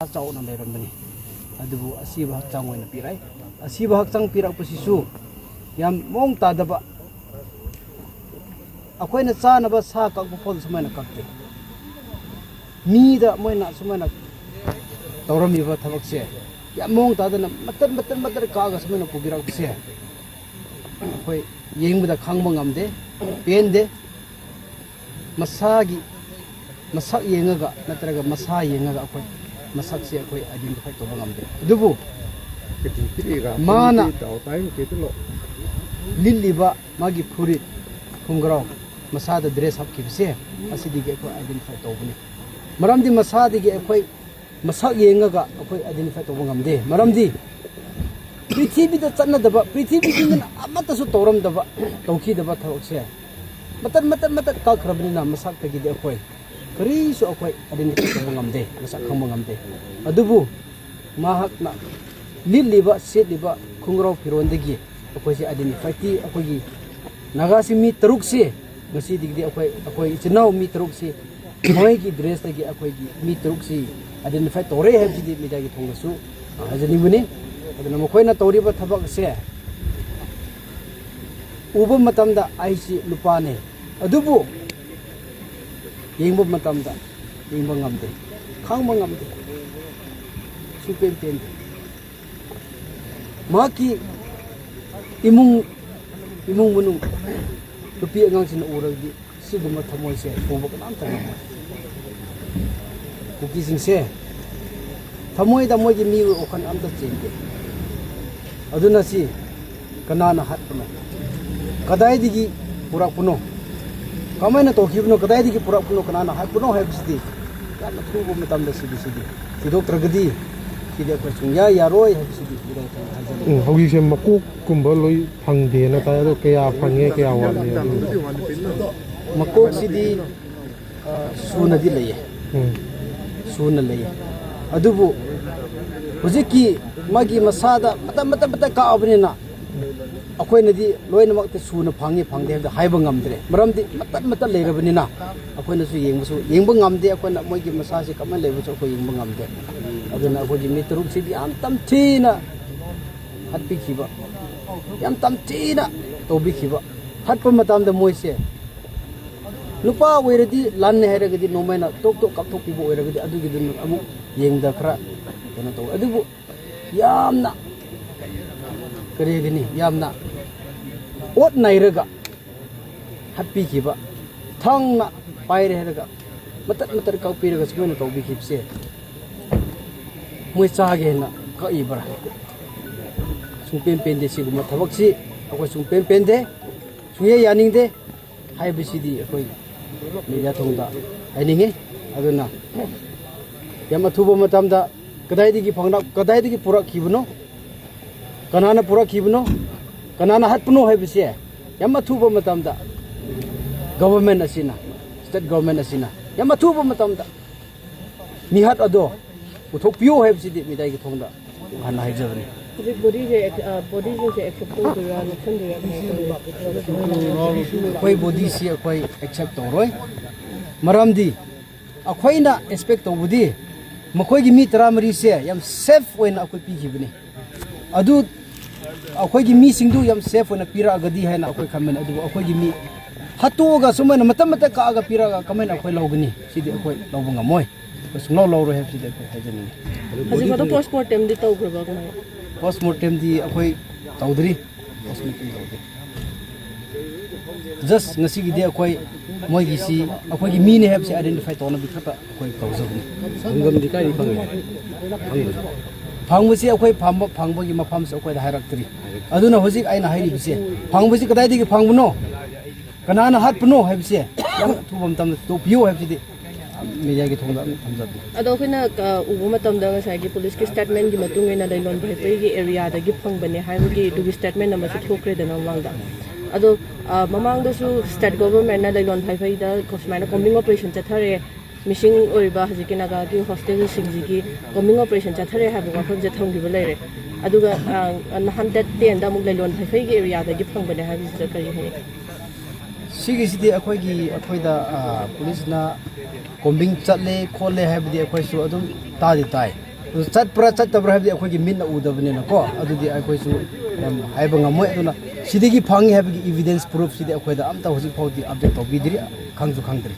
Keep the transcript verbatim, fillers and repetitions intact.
ꯆꯥꯎꯅ ꯂꯩꯔꯝꯕꯅꯤ꯫ ꯑꯗꯨꯕꯨ ꯑꯁꯤꯕ ꯍꯛꯆꯥꯡ ꯑꯣꯏꯅ ꯄꯤꯔꯛꯏ꯫ ꯑꯁꯤꯕ ꯍꯛꯆꯥꯡ ꯄꯤꯔꯛꯄꯁꯤꯁꯨ ꯌꯥꯝ ꯃꯑꯣꯡ ꯇꯥꯗꯕ, ꯑꯩꯈꯣꯏꯅ ꯆꯥꯅꯕ ꯁꯥ ꯀꯛꯄ ꯐꯥꯎ ꯁꯨꯃꯥꯏꯅ ꯀꯛꯇꯦ꯫ ꯃꯤꯗ ꯃꯣꯏꯅ ꯁꯨꯃꯥꯏꯅ ꯇꯧꯔꯝꯃꯤꯕ ꯊꯕꯛꯁꯦ ꯌꯥꯝ ꯃꯑꯣꯡ ꯇꯥꯗꯅ ꯃꯇꯠ ꯃꯇꯠ ꯃꯇꯠ ꯀꯛꯑꯒ ꯁꯨꯃꯥꯏꯅ ꯄꯨꯕꯤꯔꯛꯄꯁꯦ ꯑꯩꯈꯣꯏ ꯌꯦꯡꯕꯗ ꯈꯥꯡꯕ ꯉꯝꯗꯦ, ꯄꯦꯟꯗꯦ꯫ ꯃꯁꯥꯒꯤ ꯃꯁꯛ ꯌꯦꯡꯉꯒ ꯅꯠꯇ꯭ꯔꯒ ꯃꯁꯥ ꯌꯦꯡꯉꯒ ꯑꯩꯈꯣꯏ ꯃꯁꯛꯁꯦ ꯑꯩꯈꯣꯏ identify ꯇꯧꯕ ꯉꯝꯗꯦ꯫ ꯑꯗꯨꯕꯨ ꯃꯥꯅ ꯂꯤꯠꯂꯤꯕ ꯃꯥꯒꯤ ꯐꯨꯔꯤꯠ, ꯈꯣꯡꯒ꯭ꯔꯥꯎ, ꯃꯁꯥꯗ dress ꯍꯥꯞꯈꯤꯕꯁꯦ, ꯑꯁꯤꯗꯒꯤ ꯑꯩꯈꯣꯏ identify ꯇꯧꯕꯅꯤ꯫ ꯃꯔꯝꯗꯤ ꯃꯁꯥꯗꯒꯤ ꯑꯩꯈꯣꯏ ꯃꯁꯛ ꯌꯦꯡꯉꯒ ꯑꯩꯈꯣꯏ identify ꯇꯧꯕ ꯉꯝꯗꯦ꯫ ꯃꯔꯝꯗꯤ ꯄ꯭ꯔꯤꯊꯤꯕꯤꯗ ꯆꯠꯅꯗꯕ, ꯄ꯭ꯔꯤꯊꯤꯕꯤꯒꯤ ꯃꯤꯅ ꯑꯃꯠꯇꯁꯨ ꯇꯧꯔꯝꯗꯕ, ꯇꯧꯈꯤꯗꯕ ꯊꯕꯛꯁꯦ ꯃꯇꯠ ꯃꯇꯠ ꯃꯇꯠ ꯀꯛꯈ꯭ꯔꯕꯅꯤꯅ ꯃꯁꯛꯇꯒꯤꯗꯤ ꯑꯩꯈꯣꯏ ꯀꯔꯤꯁꯨ ꯑꯩꯈꯣꯏ identify ꯇꯧꯕ ꯉꯝꯗꯦ, ꯃꯁꯛ ꯈꯪꯕ ꯉꯝꯗꯦ꯫ ꯑꯗꯨꯕꯨ ꯃꯍꯥꯛꯅ ꯂꯤꯠꯂꯤꯕ, ꯁꯦꯠꯂꯤꯕ ꯈꯣꯡꯒ꯭ꯔꯥꯎ ꯐꯤꯔꯣꯟꯗꯒꯤ ꯑꯩꯈꯣꯏꯁꯦ identify ꯇꯤ ꯑꯩꯈꯣꯏꯒꯤ ꯅꯥꯒꯥꯁꯤ ꯃꯤ ꯇꯔꯨꯛꯁꯦ ꯉꯁꯤꯗꯒꯤꯗꯤ ꯑꯩꯈꯣꯏ, ꯑꯩꯈꯣꯏ ꯏꯆꯤꯟ ꯏꯅꯥꯎ ꯃꯤ ꯇꯔꯨꯛꯁꯤ ꯃꯣꯏꯒꯤ dress ꯇꯒꯤ ꯑꯩꯈꯣꯏꯒꯤ ꯃꯤ ꯇꯔꯨꯛꯁꯤ identify ꯇꯧꯔꯦ ꯍꯥꯏꯕꯁꯤꯗꯤ media ꯒꯤ ꯊꯣꯡꯗꯁꯨ ꯍꯥꯏꯖꯅꯤꯡꯕꯅꯤ꯫ ꯑꯗꯨꯅ ꯃꯈꯣꯏꯅ ꯇꯧꯔꯤꯕ ꯊꯕꯛ ꯑꯁꯦ ꯎꯕ ꯃꯇꯝꯗ ꯑꯩꯁꯤ ꯅꯨꯄꯥꯅꯦ, ꯑꯗꯨꯕꯨ ꯌꯦꯡꯕ ꯃꯇꯝꯗ ꯌꯦꯡꯕ ꯉꯝꯗꯦ, ꯈꯥꯡꯕ ꯉꯝꯗꯦ, ꯁꯨꯡꯄꯦꯟ ꯄꯦꯟꯗꯦ꯫ ꯃꯍꯥꯛꯀꯤ ꯏꯃꯨꯡ, ꯏꯃꯨꯡ ꯃꯅꯨꯡ, ꯅꯨꯄꯤ ꯑꯉꯥꯡꯁꯤꯡꯅ ꯎꯔꯒꯗꯤ ꯁꯤꯒꯨꯝꯕ ꯊꯃꯣꯏꯁꯦ ꯄꯨꯕ ꯀꯅꯥꯝꯇ ꯉꯝꯃꯣꯏ꯫ ꯀꯨꯀꯤꯁꯤꯡꯁꯦ ꯊꯃꯣꯏꯗ ꯃꯣꯏꯒꯤ ꯃꯤꯑꯣꯏ ꯋꯥꯈꯜ ꯑꯝꯇ ꯆꯦꯟꯗꯦ꯫ ꯑꯗꯨꯅ ꯁꯤ ꯀꯅꯥꯅ ꯍꯥꯠꯄꯅꯣ? ꯀꯗꯥꯏꯗꯒꯤ ꯄꯨꯔꯛꯄꯅꯣ? ꯀꯃꯥꯏꯅ ꯇꯧꯈꯤꯕꯅꯣ? ꯀꯗꯥꯏꯗꯒꯤ ꯄꯨꯔꯛꯄꯅꯣ? ꯀꯅꯥꯅ ꯍꯥꯠꯄꯅꯣ ꯍꯥꯏꯕꯁꯤꯗꯤ ꯌꯥꯝꯅ ꯊꯨꯕ ꯃꯇꯝꯗ ꯁꯤꯗꯤ, ꯁꯤꯗꯤ ꯊꯤꯗꯣꯛꯇ꯭ꯔꯒꯗꯤ ꯁꯤꯗꯤ ꯑꯩꯈꯣꯏ ꯁꯨꯡꯌꯥ ꯌꯥꯔꯣꯏ ꯍꯥꯏꯕꯁꯤꯗꯤ ꯃꯤꯔꯥꯏ ꯇꯧꯅ ꯍꯥꯏꯖꯅꯤꯡꯏ꯫ ꯎꯝ, ꯍꯧꯖꯤꯛꯁꯦ ꯃꯀꯣꯛꯀꯨꯝꯕ ꯂꯣꯏ ꯐꯪꯗꯦꯅ ꯇꯥꯏ꯫ ꯑꯗꯣ ꯀꯌꯥ ꯐꯪꯉꯦ, ꯀꯌꯥ ꯋꯥꯠꯂꯤ? ꯑꯗꯨ ꯃꯀꯣꯛꯁꯤꯗꯤ, ꯑ, ꯁꯨꯅꯗꯤ ꯂꯩꯌꯦ꯫ ꯎꯝ꯫ ꯁꯨꯅ ꯂꯩꯌꯦ꯫ ꯑꯗꯨꯕꯨ ꯍꯧꯖꯤꯛꯀꯤ ꯃꯥꯒꯤ ꯃꯁꯥꯗ ꯃꯇꯝ, ꯃꯇꯝ, ꯃꯇꯝ ꯀꯛꯑꯕꯅꯤꯅ ꯑꯩꯈꯣꯏꯅꯗꯤ ꯂꯣꯏꯅꯃꯛꯇ ꯁꯨꯅ ꯐꯪꯉꯤ ꯐꯪꯗꯦ ꯍꯥꯏꯕꯗ ꯍꯥꯏꯕ ꯉꯝꯗ꯭ꯔꯦ꯫ ꯃꯔꯝꯗꯤ ꯃꯇꯠ ꯃꯇꯠ ꯂꯩꯔꯕꯅꯤꯅ ꯑꯩꯈꯣꯏꯅꯁꯨ ꯌꯦꯡꯕꯁꯨ ꯌꯦꯡꯕ ꯉꯝꯗꯦ꯫ ꯑꯩꯈꯣꯏꯅ ꯃꯣꯏꯒꯤ ꯃꯁꯥꯁꯤ ꯀꯃꯥꯏꯅ ꯂꯩꯕꯁꯨ ꯑꯩꯈꯣꯏ ꯌꯦꯡꯕ ꯉꯝꯗꯦ꯫ ꯑꯗꯨꯅ ꯑꯩꯈꯣꯏꯒꯤ ꯃꯤ ꯇꯔꯨꯛꯁꯤꯗꯤ ꯌꯥꯝ ꯇꯝꯊꯤꯅ ꯍꯥꯠꯄꯤꯈꯤꯕ, ꯌꯥꯝ ꯇꯝꯊꯤꯅ ꯇꯧꯕꯤꯈꯤꯕ꯫ ꯍꯥꯠꯄ ꯃꯇꯝꯗ ꯃꯣꯏꯁꯦ ꯅꯨꯄꯥ ꯑꯣꯏꯔꯗꯤ ꯂꯥꯟꯅꯦ ꯍꯥꯏꯔꯒꯗꯤ ꯅꯣꯡꯃꯩꯅ ꯇꯣꯛ ꯇꯣꯛ ꯀꯥꯞꯊꯣꯛꯄꯤꯕ ꯑꯣꯏꯔꯒꯗꯤ ꯑꯗꯨꯒꯤꯗꯨꯅ ꯑꯃꯨꯛ ꯌꯦꯡꯗ ꯈꯔ ꯀꯩꯅꯣ ꯇꯧꯋꯦ꯫ ꯑꯗꯨꯕꯨ ꯌꯥꯝꯅ ꯀꯔꯤ ꯍꯥꯏꯒꯅꯤ, ꯌꯥꯝꯅ ꯑꯣꯠ ꯅꯩꯔꯒ ꯍꯥꯠꯄꯤꯈꯤꯕ, ꯊꯥꯡꯅ ꯄꯥꯏꯔꯦ ꯍꯥꯏꯔꯒ ꯃꯇꯠ ꯃꯇꯠ ꯀꯛꯄꯤꯔꯒ ꯁꯨꯃꯥꯏꯅ ꯇꯧꯕꯤꯈꯤꯕꯁꯦ ꯃꯣꯏ ꯆꯥꯒꯦꯅ ꯀꯛꯏꯕ꯭ꯔꯥ? ꯁꯨꯡꯄꯦꯟ ꯄꯦꯟꯗꯦ꯫ ꯁꯤꯒꯨꯝꯕ ꯊꯕꯛꯁꯤ ꯑꯩꯈꯣꯏ ꯁꯨꯡꯄꯦꯟ ꯄꯦꯟꯗꯦ, ꯁꯨꯡꯌꯥ ꯌꯥꯅꯤꯡꯗꯦ ꯍꯥꯏꯕꯁꯤꯗꯤ ꯑꯩꯈꯣꯏ ꯃꯤꯗꯤꯌꯥ ꯊꯣꯡꯗ ꯍꯥꯏꯅꯤꯡꯉꯤ꯫ ꯑꯗꯨꯅ ꯌꯥꯝ ꯑꯊꯨꯕ ꯃꯇꯝꯗ ꯀꯗꯥꯏꯗꯒꯤ ꯐꯪꯂꯛ ꯀꯗꯥꯏꯗꯒꯤ ꯄꯨꯔꯛꯈꯤꯕꯅꯣ, ꯀꯅꯥꯅ ꯄꯨꯔꯛꯈꯤꯕꯅꯣ, ꯀꯅꯥꯅ ꯍꯥꯠꯄꯅꯣ ꯍꯥꯏꯕꯁꯦ ꯌꯥꯝ ꯑꯊꯨꯕ ꯃꯇꯝꯗ ꯒꯣꯕꯔꯃꯦꯟ ꯑꯁꯤꯅ, ꯁ꯭ꯇꯦꯠ ꯒꯣꯕꯔꯃꯦꯟ ꯑꯁꯤꯅ ꯌꯥꯝ ꯑꯊꯨꯕ ꯃꯇꯝꯗ ꯃꯤꯍꯥꯠ ꯑꯗꯣ ꯄꯨꯊꯣꯛꯄꯤꯌꯨ ꯍꯥꯏꯕꯁꯤꯗꯤ ꯃꯤꯗꯥꯏꯒꯤ ꯊꯣꯡꯗ ꯍꯥꯟꯅ ꯍꯥꯏꯖꯕꯅꯤ꯫ ꯍꯧꯖꯤꯛ ꯕꯣꯗꯤꯁꯦ ꯕꯣꯗꯤꯁꯤꯡꯁꯦ ꯑꯦꯛꯁꯦꯞ ꯇꯧꯗꯣꯏꯔꯥ, ꯂꯧꯁꯤꯟꯗꯣꯏꯔꯥ, ꯀꯃꯥꯏꯅ ꯇꯧꯗꯣꯏꯅꯣ? ꯑꯩꯈꯣꯏ ꯕꯣꯗꯤꯁꯤ ꯑꯩꯈꯣꯏ ꯑꯦꯛꯁꯦꯞ ꯇꯧꯔꯣꯏ꯫ ꯃꯔꯝꯗꯤ ꯑꯩꯈꯣꯏꯅ ꯑꯦꯛꯁꯄꯦꯛ ꯇꯧꯕꯗꯤ ꯃꯈꯣꯏꯒꯤ ꯃꯤ ꯇꯔꯥꯃꯔꯤꯁꯦ ꯌꯥꯝ ꯁꯦꯐ ꯑꯣꯏꯅ ꯑꯩꯈꯣꯏ ꯄꯤꯈꯤꯕꯅꯤ꯫ ꯑꯗꯨ ꯑꯩꯈꯣꯏꯒꯤ ꯃꯤꯁꯤꯡꯗꯨ ꯌꯥꯝ ꯁꯦꯐ ꯑꯣꯏꯅ ꯄꯤꯔꯛꯑꯒꯗꯤ ꯍꯥꯏꯅ ꯑꯩꯈꯣꯏ ꯈꯟꯕꯅꯤ꯫ ꯑꯗꯨꯕꯨ ꯑꯩꯈꯣꯏꯒꯤ ꯃꯤ ꯍꯥꯠꯇꯣꯛꯑꯒ ꯁꯨꯃꯥꯏꯅ ꯃꯇꯝ ꯃꯇꯝ ꯀꯛꯑꯒ ꯄꯤꯔꯛꯑꯒ ꯀꯃꯥꯏꯅ ꯑꯩꯈꯣꯏ ꯂꯧꯒꯅꯤ? ꯁꯤꯗꯤ ꯑꯩꯈꯣꯏ ꯂꯧꯕ ꯉꯝꯃꯣꯏ꯫ ꯑꯩꯈꯣꯏ ꯁꯨꯡꯂꯧ ꯂꯧꯔꯣꯏ ꯍꯥꯏꯕꯁꯤꯗꯤ ꯑꯩꯈꯣꯏ ꯍꯥꯏꯖꯅꯤꯡꯉꯤ꯫ ꯍꯧꯖꯤꯛ ꯐꯥꯎꯗ ꯄꯣꯁꯃꯣꯔꯇꯦꯝꯗꯤ ꯇꯧꯈ꯭ꯔꯕ ꯀꯃꯥꯏꯅ? ꯄꯣꯁꯃꯣꯔꯇꯦꯝꯗꯤ ꯑꯩꯈꯣꯏ ꯇꯧꯗ꯭ꯔꯤ꯫ ꯄꯣꯁꯃꯣꯔꯇꯦꯝ ꯇꯧꯗ꯭ꯔꯤ꯫ ꯖꯁ ꯉꯁꯤꯒꯤꯗꯤ ꯑꯩꯈꯣꯏ ꯃꯣꯏꯒꯤꯁꯤ ꯑꯩꯈꯣꯏꯒꯤ ꯃꯤꯅꯤ ꯍꯥꯏꯕꯁꯤ ꯑꯥꯏꯗꯦꯟꯇꯤꯐꯥꯏ ꯇꯧꯅꯕꯒꯤ ꯈꯛꯇ ꯑꯩꯈꯣꯏ ꯇꯧꯖꯕꯅꯤ꯫ ꯁꯪꯒꯝꯗꯤ ꯀꯥꯏꯗꯒꯤ ꯐꯪꯉꯦ? ꯐꯪꯕꯁꯦ? ꯐꯪꯕꯁꯤ ꯑꯩꯈꯣꯏ ꯐꯪꯕ ꯐꯪꯕꯒꯤ ꯃꯐꯝꯁꯤ ꯑꯩꯈꯣꯏꯗ ꯍꯥꯏꯔꯛꯇ꯭ꯔꯤ꯫ ꯑꯗꯨꯅ ꯍꯧꯖꯤꯛ ꯑꯩꯅ ꯍꯥꯏꯔꯤꯕꯁꯦ, ꯐꯪꯕꯁꯤ ꯀꯗꯥꯏꯗꯒꯤ ꯐꯪꯕꯅꯣ, ꯀꯅꯥꯅ ꯍꯥꯠꯄꯅꯣ ꯍꯥꯏꯕꯁꯦ ꯌꯥꯝ ꯑꯊꯨꯕ ꯃꯇꯝꯗ ꯊꯤꯗꯣꯛꯄꯤꯌꯨ ꯍꯥꯏꯕꯁꯤꯗꯤ ꯃꯤꯗꯤꯌꯥꯒꯤ ꯊꯣꯡꯗ ꯑꯗꯨꯝ ꯊꯝꯖꯕꯅꯤ꯫ ꯑꯗꯣ ꯑꯩꯈꯣꯏꯅ ꯑ, ꯎꯕ ꯃꯇꯝꯗ ꯉꯁꯥꯏꯒꯤ ꯄꯨꯂꯤꯁꯀꯤ ꯁ꯭ꯇꯦꯠꯃꯦꯟꯒꯤ ꯃꯇꯨꯡ ꯏꯟꯅ ꯂꯩꯂꯣꯟ ꯍꯩꯐꯩꯒꯤ ꯑꯦꯔꯤꯌꯥꯗꯒꯤ ꯐꯪꯕꯅꯦ ꯍꯥꯏꯕꯒꯤ ꯑꯗꯨꯒꯤ ꯁ꯭ꯇꯦꯠꯃꯦꯟ ꯑꯃꯁꯨ ꯊꯣꯛꯈ꯭ꯔꯦꯗꯅ ꯃꯃꯥꯡꯗ꯫ ꯑꯗꯣ ꯑ, ꯃꯃꯥꯡꯗꯁꯨ ꯁ꯭ꯇꯦꯠ ꯒꯣꯚꯔꯟꯃꯦꯟꯠꯅ ꯂꯩꯂꯣꯟ ꯍꯩꯐꯩꯗ ꯁꯨꯃꯥꯏꯅ ꯀꯣꯝꯕꯤꯡ ꯑꯣꯄꯔꯦꯁꯟ ꯆꯠꯊꯔꯦ꯫ ꯃꯤꯁꯤꯡ ꯑꯣꯏꯔꯤꯕ ꯍꯧꯖꯤꯛꯀꯤ ꯅꯥꯒꯥꯒꯤ ꯍꯣꯁꯇꯦꯜꯁꯤꯡꯁꯤꯒꯤ ꯀꯣꯝꯕꯤꯡ ꯑꯣꯄꯔꯦꯁꯟ ꯆꯠꯊꯔꯦ ꯍꯥꯏꯕ ꯋꯥꯐꯝꯁꯦ ꯊꯝꯈꯤꯕ ꯂꯩꯔꯦ꯫ ꯑꯗꯨꯒ ꯑ, ꯅꯍꯥꯟ ꯗꯦꯠ ꯇꯦꯟꯗ ꯑꯃꯨꯛ ꯂꯩꯂꯣꯟ ꯐꯩꯐꯩꯒꯤ ꯑꯦꯔꯤꯌꯥꯗꯒꯤ ꯐꯪꯕꯅꯦ ꯍꯥꯏꯕꯁꯤꯗ ꯀꯔꯤ ꯍꯥꯏꯅꯤ? ꯁꯤꯒꯤꯁꯤꯗꯤ ꯑꯩꯈꯣꯏꯒꯤ ꯑꯩꯈꯣꯏꯗ ꯄꯨꯂꯤꯁꯅ ꯀꯣꯝꯕꯤꯡ ꯆꯠꯂꯦ ꯈꯣꯠꯂꯦ ꯍꯥꯏꯕꯗꯤ ꯑꯩꯈꯣꯏꯁꯨ ꯑꯗꯨꯝ ꯇꯥꯗꯤ ꯇꯥꯏ꯫ ꯑꯗꯨ ꯆꯠꯄ꯭ꯔꯥ ꯆꯠꯇꯕ꯭ꯔꯥ ꯍꯥꯏꯕꯗꯤ ꯑꯩꯈꯣꯏꯒꯤ ꯃꯤꯠꯅ ꯎꯗꯕꯅꯤꯅꯀꯣ, ꯑꯗꯨꯗꯤ ꯑꯩꯈꯣꯏꯁꯨ ꯌꯥꯝ ꯍꯥꯏꯕ ꯉꯝꯃꯣꯏ꯫ ꯑꯗꯨꯅ ꯁꯤꯗꯒꯤ ꯐꯪꯉꯤ ꯍꯥꯏꯕꯒꯤ ꯏꯕꯤꯗꯦꯟꯁ ꯄ꯭ꯔꯨꯐꯁꯤꯗꯤ ꯑꯩꯈꯣꯏꯗ ꯑꯝꯇ ꯍꯧꯖꯤꯛ ꯐꯥꯎꯗꯤ ꯑꯞꯗꯦꯠ ꯇꯧꯕꯤꯗ꯭ꯔꯤ, ꯈꯪꯁꯨ ꯈꯪꯗ꯭ꯔꯤ꯫